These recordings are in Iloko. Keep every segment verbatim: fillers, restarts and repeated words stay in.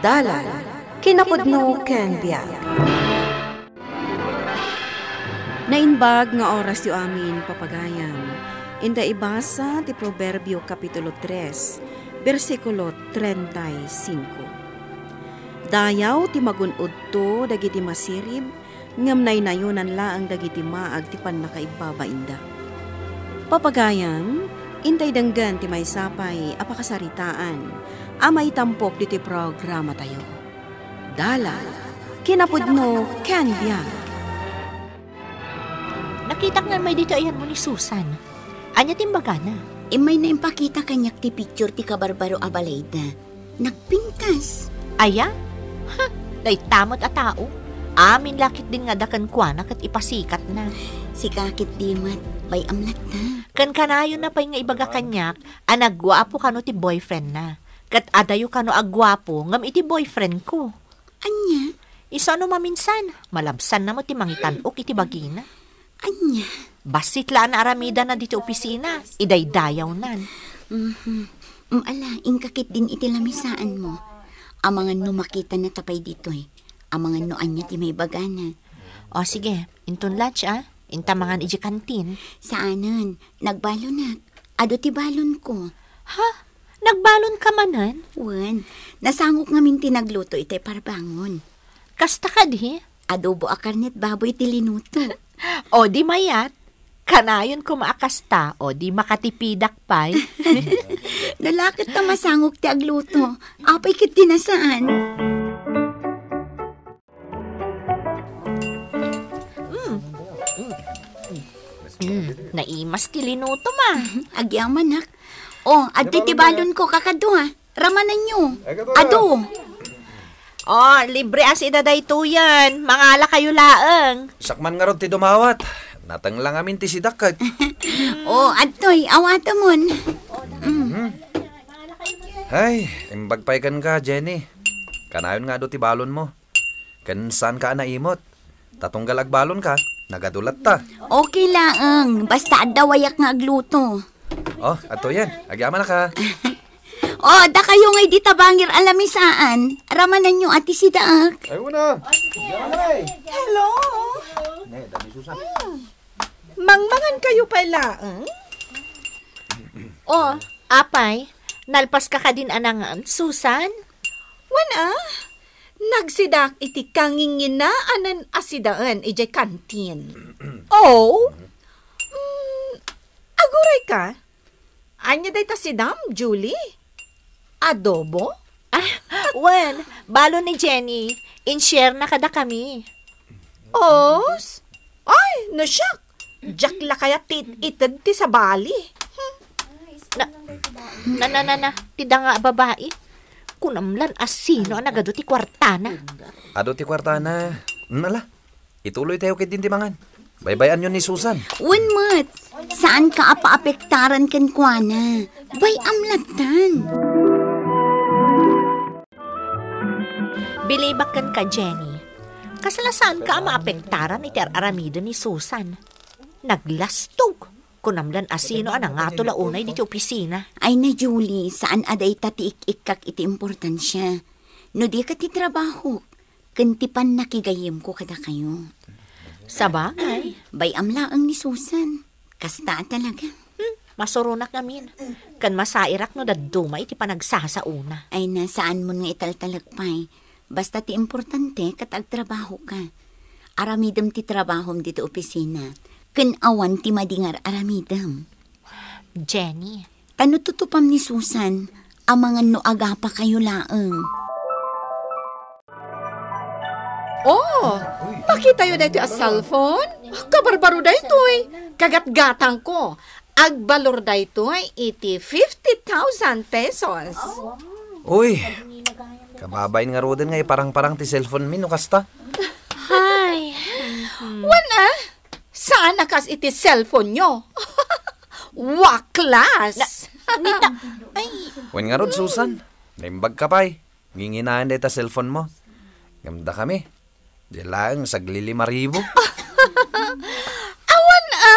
Dalan, kinapudno ken biag. Naimbag nga orasyo amin, papagayam. Inta ibasa ti Proverbio Kapitulo tres, bersikulo treinta y cinco. Dayaw ti magun-odto dagiti masirib, ngem naynayonan laeng dagiti maag ti pannakaibbabainda. Papagayam, intay denggen ti maysa pay a pakasaritaan a maitampok ditoy programatayo. Dalan, kinapudno, ken biag. Nakitak nga immay ditoy ayanmo ni Susan. Ania ti imbagana? Immayna impakita kaniak ti picture ti kabarbaro a balayda. Nagpintas. Aya? Ha, dayta met a tao. Amin la ketdin nga adda kenkuana ket ipasikatna. Sika ketdi met, bay-am latta. Ken kanayonna pay nga ibaga kaniak a nagguapo kano ti boyfriendna. Ket adayo kano a guapo ngem iti boyfriendko. Ania? Isu a no maminsan, malabsanna met ti mangitan-ok iti bagina. Ania? Bassit la a naaramidana ditoy opisina, idaydayawnan. Mhm. Mm, ala, inka ketdin iti lamisaanmo. Amangan no makitanata pay ditoy. Amangan no ania ti maibagana. O sige, inton lunch a, inta mangan idiay kantin. Saanen, nagbalonak. Adu ti balonko. Ha? Nagbalonka manen? Wen, nasangok ngamin ti nagluto itay parbangon. Kasta kadi? Adobo a karnet baboy ti linuto. O di mayat, kanayon koma a kasta, o di makatipidak pay. Nalaket ta masangok ti agluto. Apay ket di nasaan. Mm. Mm. Mm. Naimas ti linuto, ma. Agyamanak. O, adtoy ti balonko, kakadua. Ramananyo. Adu. O, libre a sida daytoyen. Mangala kayo laeng. Sakman ngarud ti dumawat. Nateng lang amin ti sidak ket. O, adtoy, awatemon. Mm. Ay, imbag pay kenka, Jenny. Kanayon nga adu ti balonmo. Ken saanka a naimot. Ta tunggal agbalonka, nagadu latta. Okay laeng, basta adda wayak nga agluto. O, adtoyen. Agyamanak a. O, dakayo ngay dita bangir a lamisaan. Ramananyo a ti sidaak. Ay, una. Hello. Ne, dami Susan. Mm. Mangmangan kayo pay laeng? O, apay, nalpaska kadin a nangan, Susan? Wen a, nagsidaak iti kanginginaanen a sidaen idiay kantin. O? Mm, aguray ka? Ania dayta sidam, Julie? Adobo? Ah, wen, balon ni Jenny. In-share na kadakami. Os? Ay, no siak. Diak la kayat ti it-ited ti sabali. Na, na, na, na, na, ti danga a babai. Kunam lan a sino a nagadu ti kuartana. Adu ti kuartana. Nala, ituloy tayo ketdin ti mangan. Baybay-anyo ni Susan. Wen met, saanka a paapektaran kenkuana. Bay-am lattan. Bilibak kenka, Jenny. Kasla saanka a maapektaran iti ar-aramiden ni Susan. Naglastog. Kunam lan a sino a nangato la unay diti opisina. Ay na, Julie, saan a dayta ti ik-ikkak iti importansia. No di ket ti trabahok, ken ti pannakigayemko kadakayo. Sabagay. Bay-am laeng ni Susan. Kasta a talaga. Hmm, masuronak ngamin. Ken masairak no dadduma iti panagsasaona. Ay na, saanmon nga italtalek pay. Basta ti importante ket agtrabahoka. Aramidem ti trabahom ditoy opisina. Ken awan ti madi nga ar-aramidem. Jenny. Ta no tutupam ni Susan, amangan no agapakayo laeng. Oh, makitayo daytoy a cellphone? Kabarbaro daytoy. Kagatgatangko. Agbalor daytoy iti fifty thousand pesos. Uy, kababain ngaruden nga iparang-parang ti cellphone mi no kasta. Hay. Wen a, saan a kas iti cellphone nyo. Waklas. Na, nita, ay. Wen ngarud, Susan, naimbag ka pay. Nginginaen dayta cellphone mo. Ngem dakami, di laeng saglilima ribu. Awan a,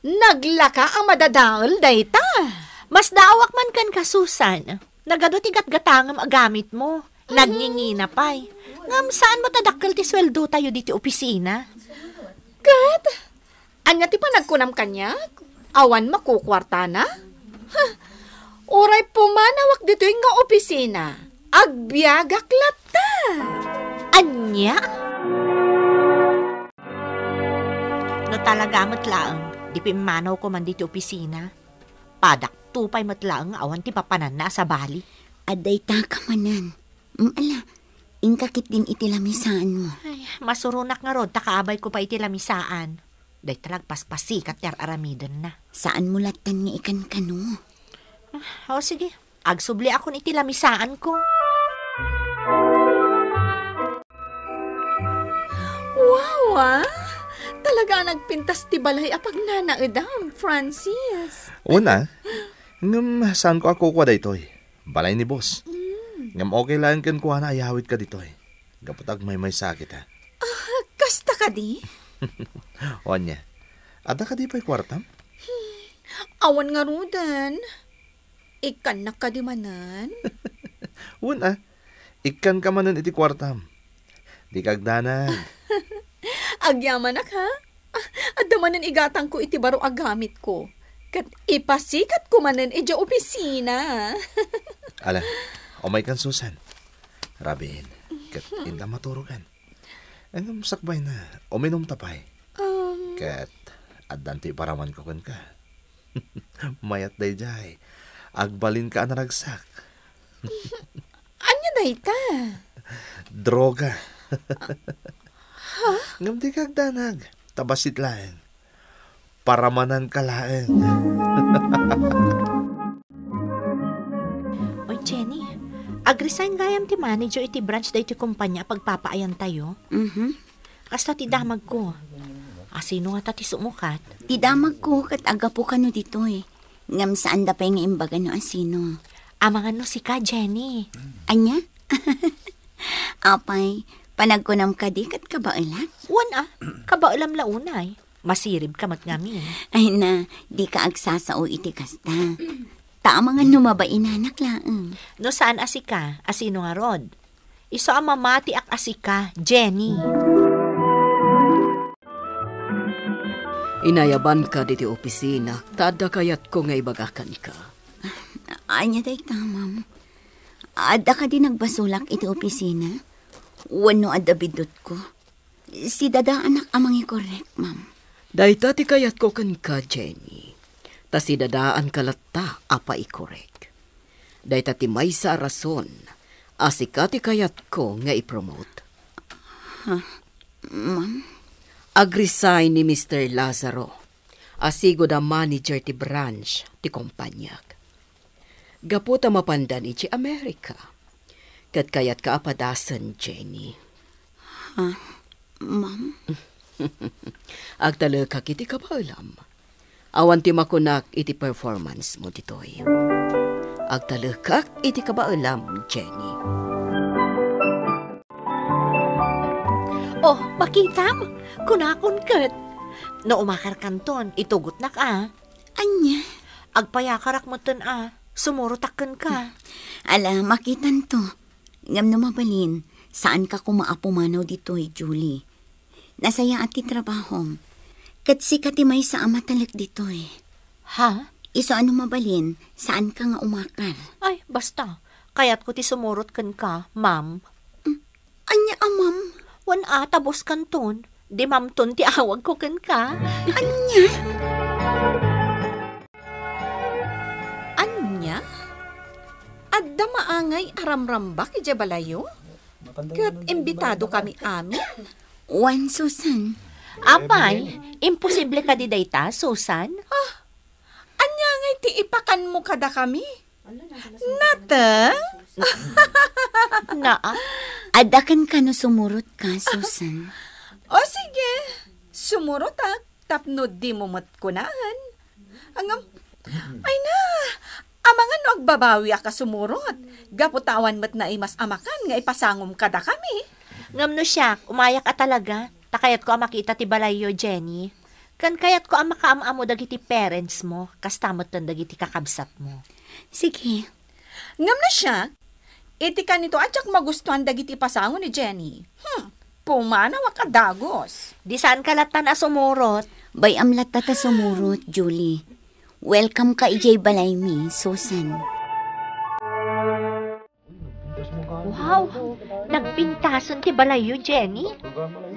naglaka a madadael dayta. Masdaawak man kenka, Susan. Nagadu ti gatgatangem a gamitmo. Nagngingina pay. Ngem saan met a dakkel ti sueldotayo ditoy opisina. Ket, ania ti panagkunam kaniak? Awan makukuartana? Huh! Uray pumanawak ditoy nga opisina, agbiagak latta. Ania? No talaga met laeng, di pimmanawko man ditoy opisina. Padakto pay met laeng nga awan ti papananna a sabali. Adda ita ka manen. Mm, ala, inka ketdin iti lamisaanmo. Ay, masuronak ngarud ta kaabayko pay iti lamisaan. Dayta la agpaspasikat ti ar-aramidenna. Saanmo lattan nga ikankano? Ah, o sige, agsubliakon iti lamisaanko. Wow, ah! Talaga a nagpintas ti balay a pagnanaedam, Francis. Una, ngem saanko a kukua daytoy. Balay ni boss. Mm. Ngem okay laeng kenkuana a yawidka ditoy. Gapu ta agmaymaysa kita. Ah, kasta kadi? O ania, adda kadi pay kuartam? Awan ngaruden. Ikkannak kadi manen? Wen a, ikkanka manen iti kuartam. Dika agdanag. Agyamanak, ha? Ah, adda manen igatangko iti baro a gamitko. Ket ipasikatko manen idiay opisina. Ala, umaykan, Susan. Rabiin, ket inta maturogan. Ngem sakbayna, uminumta pay. Um. Ket addan ti iparamanko kenka. Mayat daydiay. Agbalinka a naragsak. Ania dayta? Droga. Ha? Ngem dika agdanag. Ta bassit laeng. Paramananka laeng. Oy, Jenny, agresign gayam ti manager iti branch daytoy kompania a pagpapaayantayo. Mhm. Kasta ti damagko. Asino ngata ti sumukat? Ti damagko ket aggapu kano ditoy. Ngem saanda pay nga imbaga no asino. Amangan no sika, Jenny. Ania? Apay, panagkunam kadi ket kabaelak? Wen a, kabaelam la unay. Masiribka met ngamin. Ay na, dika agsasao iti kasta. Ta amangan no mabainanak laeng. No saan a sika, asino ngarud? Isu a mamatiak a sika, Jenny. Inayabanka ditoy opisina, ta adda kayatko nga ibaga kenka. Ania dayta, ma'am? Adda kadi nagbasolak iti opisina? Wenno adda biddutko? Sidadaanak a mangikorek, ma'am. Dayta ti kayatko kenka, Jenny. Ta sidadaanka latta a paikorek. Dayta ti maysa a rason a sika ti kayatko nga i-promote. Ha? Ma'am? Agresign ni Mister Lazaro a sigud a manager ti branch ti kompaniak. Gapu ta mapandan idiay Amerika. Ket kayatka a padasen, Jenny. Ha? Ma'am? Agtalekak iti kabaelam. Awan ti makunak iti performance mo ditoy. Agtalekak iti kabaelam, Jenny. Oh, makitam? Kunakon ket. No umakarkanton, itugotnak a. Ania? Agpayakarak metten a. Sumurotak kenka. Ala, makitanto. Ngem no mabalin, saanka koma a pumanaw ditoy, Julie. Nasayaat ti trabahom. Ket sika ti maysa a matalek ditoy. Ha? Isu a no mabalin, saanka nga umakar. Ay, basta. Kayatko ti sumurot kenka, ma'am. Mm, ania a ma'am? Wen a, ta boss kanton. Di ma'am ton ti awagko kenka. Ania? Ania? Adda maangay a ramrambak idiay balayyo? Ket imbitado kami amin? Wen, Susan. Apay, imposible kadi dayta, Susan? Ah, ania ngay ti ipakanmo kadakami? Nateng? Naa? Adda kenka no sumurotka, Susan. O sige, sumurotak tapno dimo met kunaen. Ngem, ay na, amangan no agbabawiak a sumurot, gapu ta awan met naimas a makan nga ipasangom kadakami. Ngem no siak, umayak a talaga, ta kayatko a makita ti balayyo, Jenny. Ken kayatko a makaam-ammo dagiti parents mo, kasta metten dagiti kakabsat mo. Sige. Ngem no siak, Iti kanito a diak magustuan dagiti pasango ni Jenny. Hmm, pumanawak a dagus. Di saan ka latta a sumurot? Bay-am latta ta sumurot, Julie. Welcome ka idiay balaymi, Susan. Wow! Nagpintasen ti balayyo, Jenny.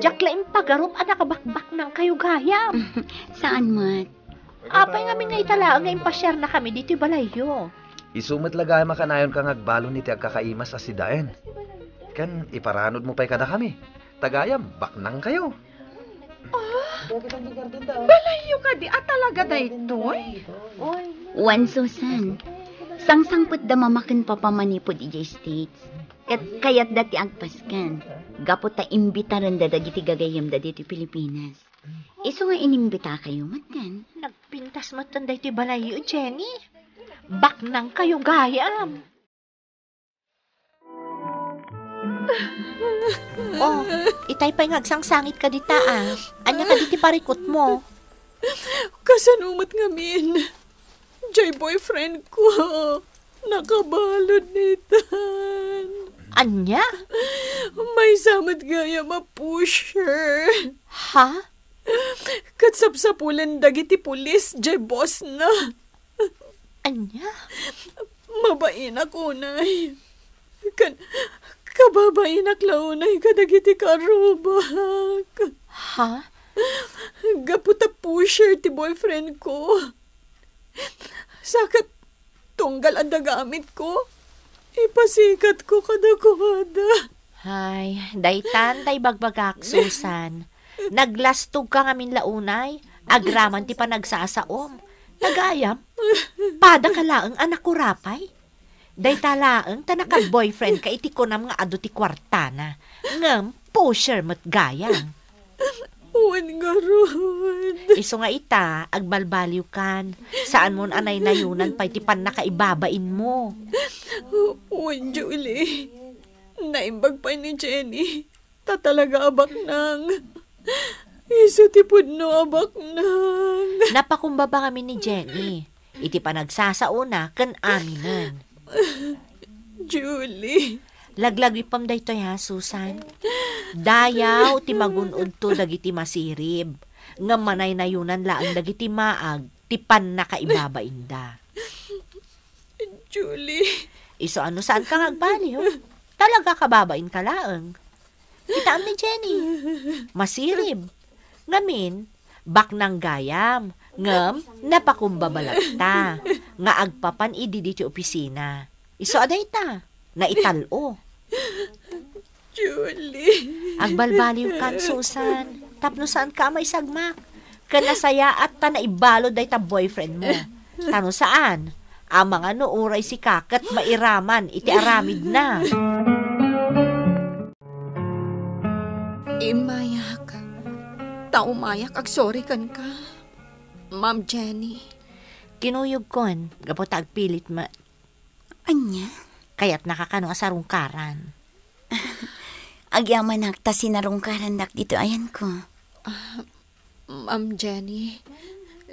Diak la impagarup a nakabakbaknang kayo gayam. Saan met? Apay ngamin nga ita laeng nga impasiarna kami ditoy balayyo? Isu met la gayam a kanayonka nga agbalon iti agkakaimas a sidaen. Ken iparanudmo pay kadakami. Ta gayam, baknang kayo. Ah, balayyo kadi a talaga daytoy? Wen, Susan. Sangsangpetda Mama ken Papa manipud idiay States. Ket kayatda ti agpasken. Gapu ta imbitarenda dagiti gagayyemda ditoy Pilipinas. Isu nga inimbitakayo metten. Nagpintas metten daytoy balayyo, Jenny. Baknang kayo gayam. Oh, itay pay nga agsangsangit ka dita, ah. Ania kadi ti parikutmo? Kasano met ngamin? Jay boyfriend ko. Nakabalud nitan. Ania? Maysa met gayam a pusher. Ha? Ket sapsapulen dagiti pulis jay boss na. Ania? Mabainak unay. Ken kababainak la unay kadagiti karrubak. Ha? Gapu ta pusher ti boyfriend ko. Sa ket tunggal adda gamitko, ipasikatko kadakuada. Ay, daytan tay bagbagak, Susan. Naglastog ka ngamin la unay, agraman ti panagsasaom. Ta gayam, pada ka laeng a nakurapay. Dayta laeng ta nakag-boyfriend ka iti kunam nga adu ti kuartana. Ngem, pusher met gayam. Wen ngarud. Isu nga ita, agbalbaliwkan. Saanmon a naynayunan pay ti pannakaibabainmo. Wen, Julie. Naimbag pay ni Jenny. Ta talaga a baknang. Isu ti pudno a baknang. Napakumbaba ngamin ni Jenny iti panagsasaona ken aminen. Julie. Laglagipem daytoy, ha, Susan? Dayaw ti magun-odto dagiti masirib, ngem manaynayunan laeng dagiti maag ti pannakaibabainda. Julie. Isu a no saanka nga agbaliw, talaga kababainka laeng. Kitaem ni Jenny. Masirib. Ngamin, baknang gayam, ngem napakumbaba latta nga agpapan idi ditoy opisina. Isu a dayta, naital-o. Julie. Agbalbaliwkan, Susan, tapno saanka a maisagmak. Ken nasayaat ta naibalud dayta boyfriendmo. Ta no saan, amangan no uray sika ket mairaman iti aramidna. Immayak. Ta umayak, agsorry kenka, Ma'am Jenny. Kinuyogkon, gapu ta agpilit met. Ania? Kayatnaka kano a sarungkaran. Agyamanak ta sinarungkarandak ditoy ayanko. Ah, Ma'am Jenny,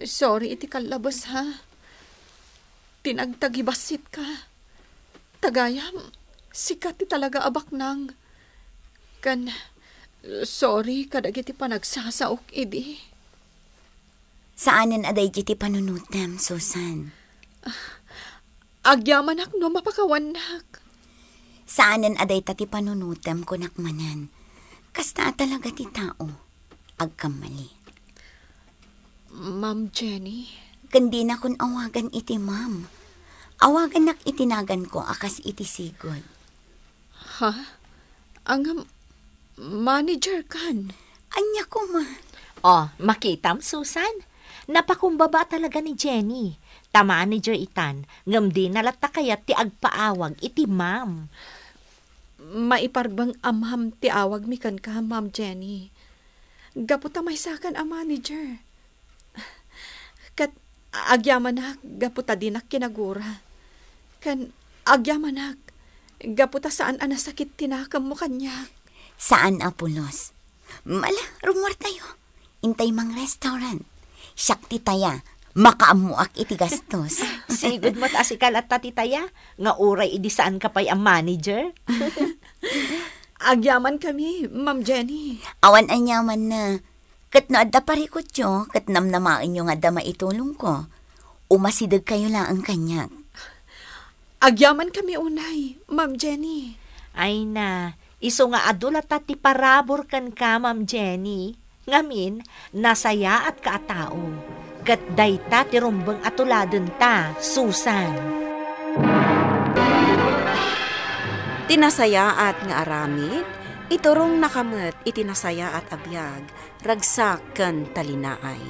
sorry iti kallabes, ha? Ti nagtagibassit ka. Ta gayam, sika ti talaga a baknang. Ken, sorry kadagiti panagsasaok idi. Saanen a daydi ti panunotem, Susan. Agyamanak no mapakawannak. Saanen a dayta ti panunotem, kunak manen. Kasta a talaga ti tao. Agkammali. Ma'am Jenny? Ken dinakon awagan iti ma'am. Awagannak iti naganko a kas iti sigud. Ha? Ngem, manager kan? Ania koma? Oh, makitam, Susan? Napakumbaba talaga ni Jenny. Ta manager itan, ngem dina latta kayat ti agpaawag iti ma'am. Maiparbeng a ma'am ti awagmi kenka, Ma'am Jenny. Gapu ta maysakan a manager. Ket agyamanak gapu ta dinak kinagura. Ken agyamanak gapu ta saan a nasakit ti nakemmo kaniak. Saan a pulos. Mala, rumuartayo. Intay mang restaurant. Siak ti taya. Makaammoak iti gastos. Sigud met a sika latta ti taya, nga uray idi saanka pay a manager. Agyamankami, Ma'am Jenny. Awan aniamanna. Ket no adda parikutyo, ket namnamaenyo nga adda maitulongko, umasidegkayo laeng kaniak. Agyamankami unay, Ma'am Jenny. Ay na, isu nga adu latta ti parabur kenka, Ma'am Jenny. Ngamin, nasayaatka a tao. Ket dayta ti rumbeng a tuladenta, Susan. Ti nasayaat nga aramid, iturongnaka met iti nasayaat a biag, ragsak ken talinaay.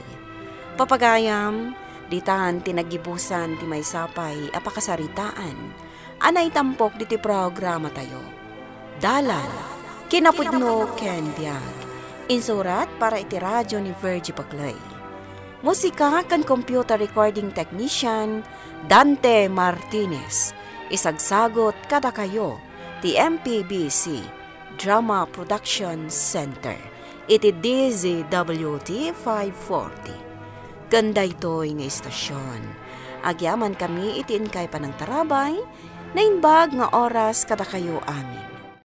Papagayam, ditan ti naggibusan ti maysa pay a pakasaritaan a naitampok diti programatayo. Dalan, kinapudno ken biag. Insurat para iti radio ni Virgie Paclay. Musika ken computer recording technician, Dante Martinez. Isagsagot kadakayo ti M P B C Drama Production Center iti D Z W T five forty. Ken daytoy nga istasion, agyamankami iti inkay panangtarabay, naimbag nga oras kadakayo amin.